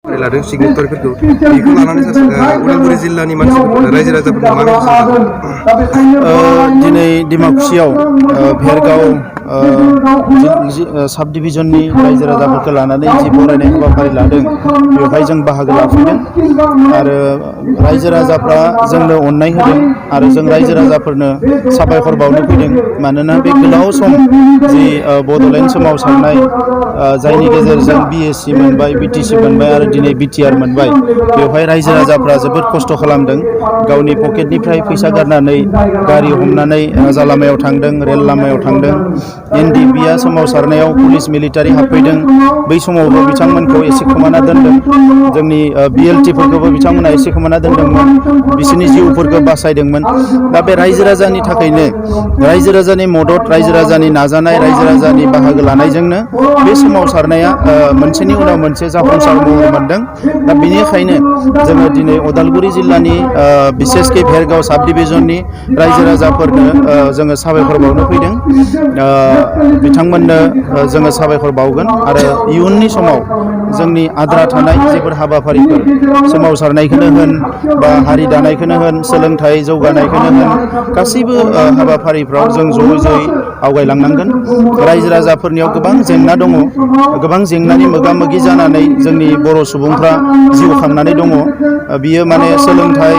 लादों सिगनेटरफोरखौ बेखौ लानानै उदालगुरि जिल्लानि मानसि रायजो राजाफोरनो मा दिनै डिमाकुसियाव भेरगाव साब डिभिजननि रायजो राजाफोरखौ लानानै जि बरायनाय हाबाफारि लादों बेवहाय जों बाहागो लाफैदों आरो रायजो राजाफ्रा जोंनो अननाय होदों आरो जों रायजो राजाफोरनो साबायखर बावनो फैदों मानोना बे गोलाव सम जि बड'लेण्ड सोमावसारनाय जायनि गेजेरजों BSc मोनबाय BTC मोनबाय आरो दिनै BTR मोनबाय बेवहाय रायजो राजाफ्रा जोबोद खस्थ' खालामदों गावनि पकेटनिफ्राय फैसा गारनानै गारि हमनानै राजा लामायाव थांदों रेल लामायाव थांदों NDBआ सोमावसारनायाव पुलिस मिलिटारि हाबफैदों बै समावबो बिथांमोनखौ एसे खोमाना दोनदों जोंनि BLTफोरखौबो बिथांमोना एसे खोमाना दोनदोंमोन बिसोरनि जिउफोरखौ बासायदोंमोन दा बे रायजो राजानि थाखायनो रायजो राजानि मदद रायजो राजानि नाजानाय रायजो राजानि बाहागो लानायजोंनो बे सोमावसारनाया मोनसेनि उनाव मोनसे जाफुंसार महर मोनदों दा बेनिखायनो जोङो दिनै उदालगुरि जिल्लानि बिसेसके भेरगाव साब डिभिजननि रायजो राजाफोरनो जोङो साबायखर बावनो फैदों बिथांमोननो जोङो साबायखर बावगोन आरो इयुननि समाव जोंनि आद्रा थानाय जेफोर हाबाफारिफोर सोमावसारनायखौनो होन बा हारि दानायखौनो होन सोलोंथाइ जौगानायखौनो होन गासैबो हाबाफारिफ्राव जों ज'यै ज'यै आवगायलांनांगोन रायजो राजाफोरनियाव गोबां जेंना दङ गोबां जेंनानि मोगा मोगि जानानै जोंनि बर' सुबुंफ्रा जिउ खांनानै दङ बियो माने सोलोंथाइ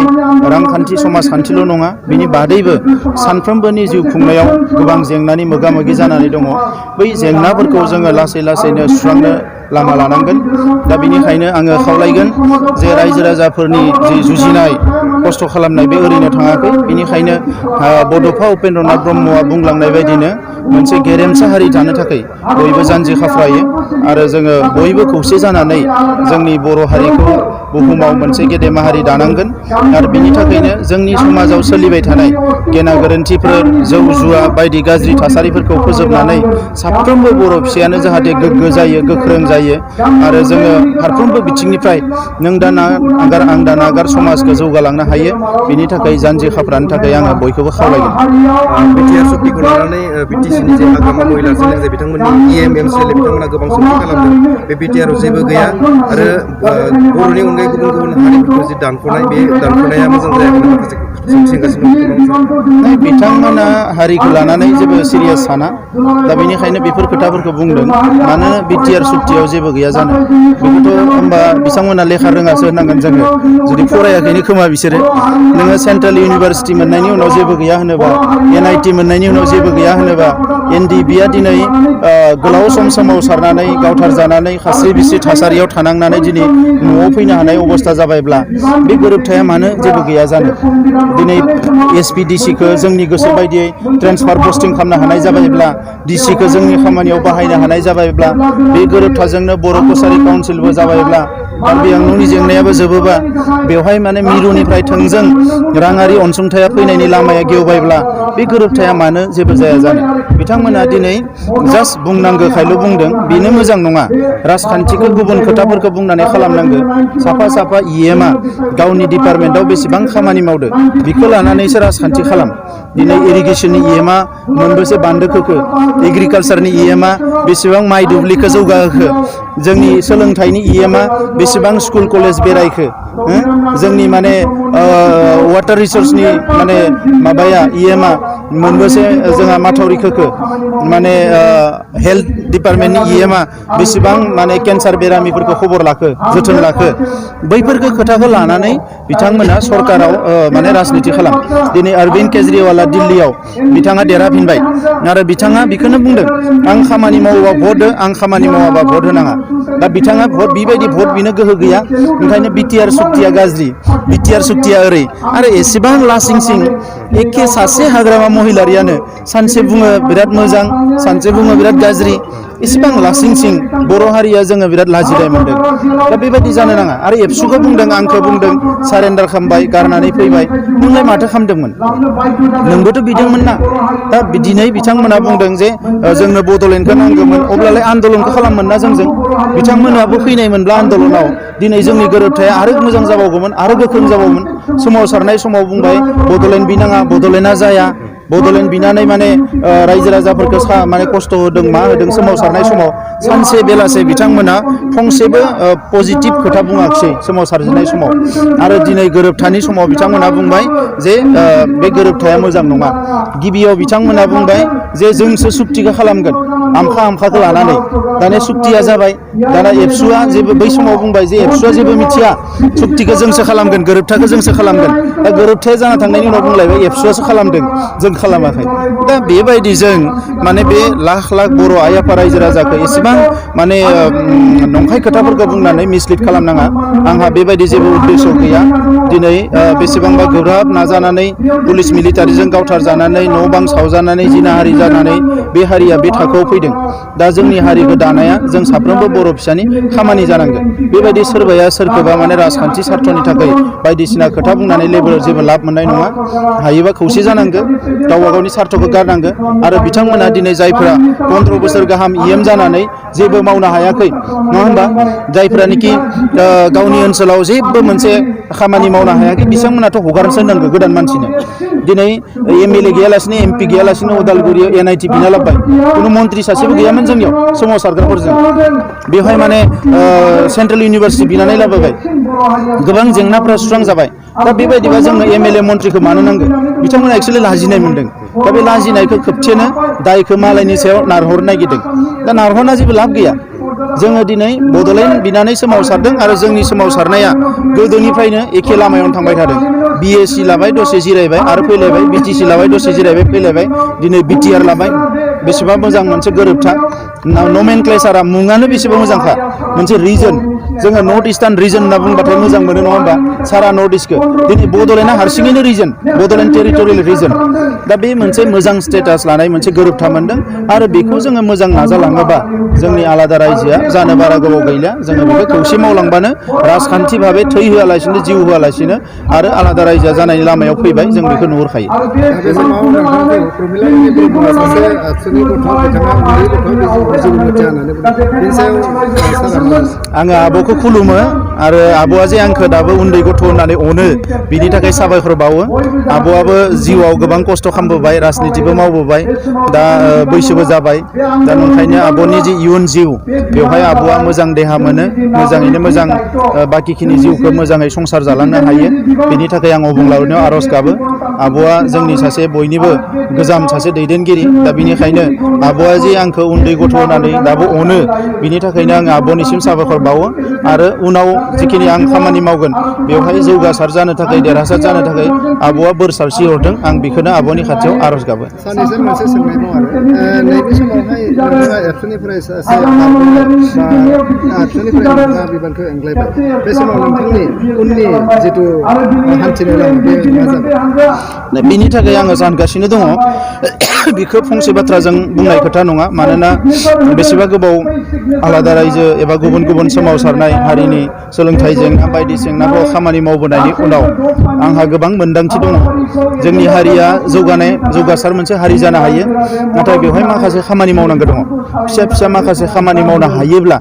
रांखान्थि समाजखान्थिल' नङा बिनि बादैबो सानफ्रोमबोनि जिउ खुंनायाव गोबां जेंनानि मोगा मोगि जानानै दङ बै जेंनाफोरखौ जोङो लासै लासैनो सुस्रांनो लामा लानांगोन दा बेनिखायनो आङो खावलायगोन जे रायजो राजाफोरनि जि जुजिनाय खस्थ' खालामनाय बे ओरैनो थाङाखै बेनिखायनो बड'फा उपेन्द्रनाथ ब्रह्मआ बुंलांनाय बायदिनो मोनसे गेरेमसा हारि दानो थाखाय बयबो जानजि खाफ्रायो आरो जोङो बयबो खौसे जानानै जोंनि बर' हारिखौ बुहुमाव मोनसे गेदेमा हारि दानांगोन आरो बेनि थाखायनो जोंनि समाजाव सोलिबाय थानाय गेना गोरोन्थिफोर जौ जुवा बायदि गाज्रि थासारिफोरखौ फोजोबनानै साफ्रोमबो बर' फिसायानो जाहाथे गोग्गो जायो गोख्रों जायो आरो जोङो फारफ्रोमबो बिथिंनिफ्राय नों दा नागार आं दा नागार समाजखौ जौगालांनो हायो बेनि थाखाय जानजि खाफ्रानो थाखाय आङो बयखौबो खावलायगोन BTR सुक्तिखौ लानानै BTCनि जे हाग्रामा महिलाजों लोगोसे बिथांमोननि MCLA बिथांमोना गोबां सुक्ति खालामदों बे BTR आव जेबो गैया आरो बर'नि अनगायै गुबुन गुबुन हारिफोरखौ जि दानख'नाय बे दानख'नाया मोजां जायाखै माखासे बिथांमोना हारिखौ लानानै जेबो सिरियास साना दा बेनिखायनो बेफोर खोथाफोरखौ बुंदों मानोना BTR सुक्तियाव जेबो गैया जानो बेखौथ' होमबा बिथांमोना लेखा रोङासो होनांगोन जोङो जुदि फरायाखैनो खोमा बिसोरो नोङो सेन्ट्रेल इउनिभारसिटि मोननायनि उनाव जेबो गैया होनोबा NIT मोननायनि उनाव जेबो गैया होनोबा NDBआ दिनै गोलाव सम सोमावसारनानै गावथारजानानै खास्रि बिस्रि थासारियाव थानांनानै दिनै न'आव फैनो हानाय अबस्था जाबायब्ला बे गोरोबथाया मानो जेबो गैया जानो दिनै SPDCखौ जोंनि गोसो बायदियै ट्रेन्सफार पस्टिं खालामनो हानाय जाबायब्ला DCखौ जोंनि खामानियाव बाहायनो हानाय जाबायब्ला बे गोरोबथाजोंनो बर' कसारि काउन्सिलबो जाबायब्ला आरो बे आंनि जेंनायाबो जोबोबा बेवहाय माने मिरुनिफ्राय थोंजों राङारि अनसुंथाया फैनायनि लामाया गेवबायब्ला बे गोरोबथाया मानो जेबो जाया जानो बिथांमोना दिनै जास्ट बुंनांगौखायल' बुंदों बेनो मोजां नङा राजखान्थिखौ गुबुन खोथाफोरखौ बुंनानै खालामनांगौ साफा साफा EMआ गावनि डिपार्टमेन्टआव बेसेबां खामानि मावदो बेखौ लानानैसो राजखान्थि खालाम दिनै इरिगेसननि EMआ मोनबेसे बान्दो खोखो एग्रिकालसारनि EMआ बेसेबां माइ दुब्लिखौ जौगाहोखो जोंनि सोलोंथाइनि EMआ बेसेबां स्कुल कलेज बेरायखो जोंनि माने वाटार रिसोर्सनि माने माबाया EMआ मोनबेसे जोंहा माथावरि खोखो माने हेल्थ डिपार्टमेन्टनि EMआ बेसेबां माने केन्सार बेरामिफोरखौ खबर लाखो जोथोन लाखो बैफोरखौ खोथाखौ लानानै बिथांमोना सरकाराव माने राजनिति खालाम दिनै अरविन्द केजरिवाला दिल्लीयाव बिथाङा देरहाफिनबाय आरो बिथाङा बेखौनो बुंदों आं खामानि मावोबा भट हो आं खामानि मावाबा भट होनाङा दा बिथाङा भट बेबायदि भट बिनो गोहो गैया ओंखायनो BTR सुक्तिया गाज्रि BTR सुक्तिया ओरै आरो एसेबां लासिं सिं एखे सासे हाग्रामा महिलारियानो सानसे बुङो बिराद मोजां सानसे बुङो बिराद गाज्रि एसेबां लासिं सिं बर' हारिया जोङो बिराद लाजिनाय मोनदों दा बेबायदि जानो नाङा आरो एबसुखौ बुंदों आंखौ बुंदों सारेन्डार खालामबाय गारनानै फैबाय नोंलाय माथो खालामदोंमोन नोंबोथ' बिदोंमोन ना दा दिनै बिथांमोना बुंदों जे जोंनो बड'लेण्डखौ नांगौमोन अब्लालाय आन्दलनखौ खालामोन ना जोंजों बिथांमोनाबो फैनायमोनब्ला आन्दलनाव दिनै जोंनि गोरोबथाया आरो मोजां जाबावगौमोन आरो गोख्रों जाबावगौमोन सोमावसारनाय समाव बुंबाय बड'लेण्ड बिनाङा बड'लेण्डआ जाया बड'लेण्ड बिनानै माने रायजो राजाफोरखौ माने खस्थ' होदों मा होदों सोमावसारनाय समाव सानसे बेलासे बिथांमोना फंसेबो पजिटिभ खोथा बुङाखिसै सोमावसारजेननाय समाव आरो दिनै गोरोबथानि समाव बिथांमोना बुंबाय जे बे गोरोबथाया मोजां नङा गिबियाव बिथांमोना बुंबाय जे जोंसो सुक्तिखौ खालामगोन आमखाखौ लानानै दाने सुक्तिया जाबाय दाना एबसुआ जेबो बै समाव बुंबाय जे एबसुआ जेबो मिथिया सुक्तिखौ जोंसो खालामगोन गोरोबथाखौ जोंसो खालामगोन दा गोरोबथाया जाना थांनायनि उनाव बुंलायबाय एबसुआसो खालामदों जों खालामाखै दा बेबायदि जों माने बे लाख लाख बर' आइ आफा रायजो राजाखौ एसेबां माने नंखाय खोथाफोरखौ बुंनानै मिसलिड खालामनाङा आंहा बेबायदि जेबो उद्देश्य गैया दिनै बेसेबांबा गोब्राब नाजानानै पुलिस मिलिटारिजों गावथार जानानै न' बां सावजानानै जिनाहारि जानानै बे हारिया बे थाखोआव फैदों दा जोंनि हारिखौ दानाया जों साफ्रोमबो बर' फिसानि खामानि जानांगोन बेबायदि सोरबाया सोरखौबा माने राजखान्थि स्वार्थनि थाखाय बायदिसिना खोथा बुंनानै जेबो लाब मोननाय नङा हायोबा खौसे जानांगौ गावबा गावनि स्वार्थखौ गारनांगौ आरो बिथांमोना दिनै जायफोरा 15 बोसोर गाहाम इएम जानानै जेबो मावनो हायाखै नङा होनबा जायफोरानोखि गावनि ओनसोलाव जेबो मोनसे खामानि मावनो हायाखै बिथांमोनाथ' हगारसो नांगौ गोदान मानसिनो दिनै एमएलए गैयालासिनो एमपि गैयालासिनो उदालगुरियाव एनआइटि बिना लाबबाय कुनु मन्त्रि सासेबो गैयामोन जोंनियाव सोमावसारग्राफोरजों बेवहाय माने सेन्ट्रेल इउनिभारसिटि बिनानै लाबोबाय गोबां जेंनाफोरा सुस्रांजाबाय दा बेबायदिबा जोङो एमएलए मन्थ्रिखौ मानो नांगौ बिथांमोना एक्सुवेलि लाजिनाय मोनदों दा बे लाजिनायखौ खोबथेनो दायखौ मालायनि सायाव नारहरनो नागिरदों दा नारहरना जेबो लाब गैया जोङो दिनै बड'लेण्ड बिनानै सोमावसारदों आरो जोंनि सोमावसारनाया गोदोनिफ्रायनो एखे लामायावनो थांबाय थादों बिएसि लाबाय दसे जिरायबाय आरो फैलायबाय बिटिसि लाबाय दसे जिरायबाय फैलायबाय दिनै बिटिआर लाबाय बेसेबा मोजां मोनसे गोरोबथा नमेनक्लेचारा मुङानो बेसेबा मोजांखा मोनसे रिजन जोङो नर्थ इस्टार्न रिजन होनना बुंबाथाय मोजां मोनो नङा होमबा सारा नर्थ इस्टखौ दिनै बड'लेण्डआ हारसिङैनो रिजन बड'लेण्ड टेरिटरियेल रिजन दा बे मोनसे मोजां स्टेटास लानाय मोनसे गोरोबथा मोनदों आरो बेखौ जोङो मोजां नाजालाङोबा जोंनि आलादा रायजोआ जानो बारा गोबाव गैला जोङो बेखौ खौसे मावलांबानो राजखान्थि भाबै थै होआलासिनो जिउ होआलासिनो आरो आलादा रायजोआ जानायनि लामायाव फैबाय जों बेखौ नुहुरखायो बे समाव नोंथांखौ प्रमिला ब्रह्मआ सासे आबसुनि गथ' बिथाङा उन्दै गथ' जेबो मिथिया होननानै बुंदों बेनि सायाव आङो आब'खौ खुलुमो आरो आब'आ जे आंखौ दाबो उन्दै गथ' होननानै अनो बिनि थाखाय साबायखर बावो आब'आबो जिउआव गोबां खस्थ' खालामबोबाय राजनितिबो मावबोबाय दा बैसोबो जाबाय दा नंखायनो आब'नि जि इयुन जिउ बेवहाय आब'आ मोजां देहा मोनो मोजाङैनो मोजां बाखिखिनि जिउखौ मोजाङै संसार जालांनो हायो बेनि थाखाय आं अबंलावरियाव आर'ज गाबो आब'आ जोंनि सासे बयनिबो गोजाम सासे दैदेनगिरि दा बिनिखायनो आब'आ जे आंखौ उन्दै गथ' होननानै दाबो अनो बिनि थाखायनो आङो आब'निसिम साबायखर बावो आरो उनाव जिखिनि आं खामानि मावगोन बेवहाय जौगासार जानो थाखाय देरहासार जानो थाखाय आब'आ बोर सारस्रि हरदों आं बेखौनो आब'नि खाथियाव आर'ज गाबो सानैसो मोनसे सोंनाय दं आरो नैबे समावहाय नोंथाङा एबसुनिफ्राय सासे एबसुनिफ्राय नोंथाङा बिबानखौ एंग्लायबाय बे समाव नोंथांनि उननि जिथु हान्थिनाय लामा बे मा जागोन बिनि थाखाय आङो सानगासिनो दङ बेखौ फंसे बाथ्राजों बुंनाय खोथा नङा मानोना बेसेबा गोबाव आलादा रायजो एबा गुबुन गुबुन सोमावसारनाय हारिनि सोलोंथाइ जेंना बायदि जेंनाफ्राव खामानि मावबोनायनि उनाव आंहा गोबां मोन्दांथि दङ जोंनि हारिया जौगासार मोनसे हारि जानो हायो नाथाय बेवहाय माखासे खामानि मावनांगौ दङ फिसा फिसा माखासे खामानि मावनो हायोब्ला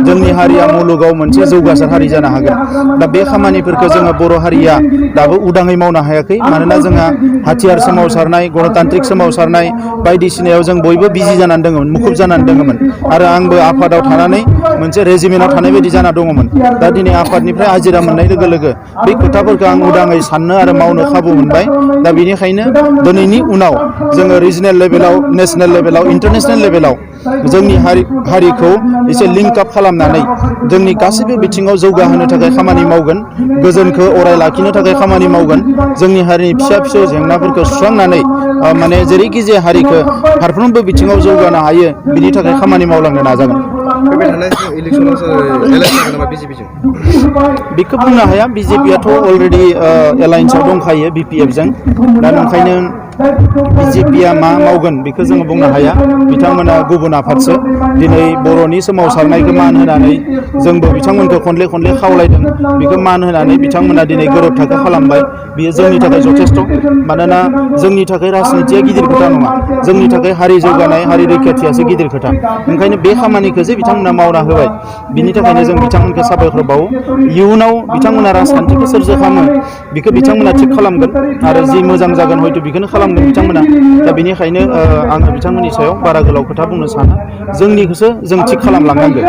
जोंनि हारिया मुलुगाव मोनसे जौगासार हारि जानो हागोन दा बे खामानिफोरखौ जोङो बर' हारिया दाबो उदाङै मावनो हायाखै मानोना जोंहा हाथियार सोमावसारनाय गणतान्त्रिक सोमावसारनाय बायदिसिनायाव जों बयबो बिजि जानानै दङमोन मुखुब जानानै दङमोन आरो आंबो आफादाव थानानै मोनसे रेजिमेन्टआव थानाय बायदि जाना दङमोन दा दिनै आफादनिफ्राय आजिरा मोननाय लोगो लोगो बे खोथाफोरखौ आं उदाङै साननो आरो मावनो खाबु मोनबाय दा बेनिखायनो दिनैनि उनाव जोङो रिजनेल लेभेलाव नेसनेल लेभेलाव इन्टारनेसनेल लेभेलाव जोंनि हारिखौ एसे लिंक आप खालामनानै जोंनि गासैबो बिथिङाव जौगाहोनो थाखाय खामानि मावगोन गोजोनखौ अराय लाखिनो थाखाय खामानि मावगोन जोंनि हारिनि फिसा फिसौ जेंनाफोरखौ सुस्रांनानै माने जेरैखि जाया हारिखौ फारफ्रोमबो बिथिङाव जौगानो हायो बिनि थाखाय खामानि मावलांनो नाजागोन फैबाय थानाय इलेक्सनाव एलायन्स जागोन नामा बिजेपिजों बेखौ बुंनो हाया बिजेपियाथ' अलरेडि एलायन्सआव दंखायो बिपिएफजों दा ओंखायनो बिजेपिया मा मावगोन बेखौ जोङो बुंनो हाया बिथांमोना गुबुन आफादसो दिनै बर'नि सोमावसारनायखौ मान होनानै जोंबो बिथांमोनखौ खनले खनले खावलायदों बेखौ मान होनानै बिथांमोना दिनै गोरोबथाखौ खालामबाय बियो जोंनि थाखाय जथेस्थ' मानोना जोंनि थाखाय राजनितिया गिदिर खोथा नङा जोंनि थाखाय हारि जौगानाय हारि रैखाथियासो गिदिर खोथा ओंखायनो बे खामानिखौ जे बिथांमोना मावना होबाय बिनि थाखायनो जों बिथांमोनखौ साबायखर बावो इयुनाव बिथांमोना राजखान्थिखौ सोरजो खालामो बेखौ बिथांमोना थिग खालामगोन आरो जि मोजां जागोन हयथ' बेखौनो खालामगोन खालामदों बिथांमोना दा बेनिखायनो आङो बिथांमोननि सायाव बारा गोलाव खोथा बुंनो साना जोंनिखौसो जों थिग खालामलांनांगोन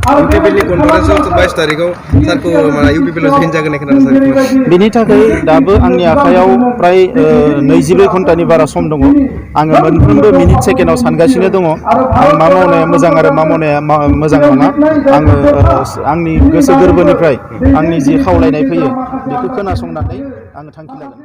इउपिपिएलनि कनफारेन्सआव 22 तारिखआव सारखौ इउपिपिएलआव जइन जागोन होननाय खोनादों सार बेनि थाखाय दाबो आंनि आखायाव प्राय 24 घन्टानि बारा सम दङ आङो मोनफ्रोमबो मिनिट सेकेन्डआव सानगासिनो दङ आं मा मावनाया मोजां आरो मा मावनाया मोजां नङा आङो आंनि गोसो गोरबोनिफ्राय आंनि जि खावलायनाय फैयो बेखौ खोनासंनानै आङो थांखि लागोन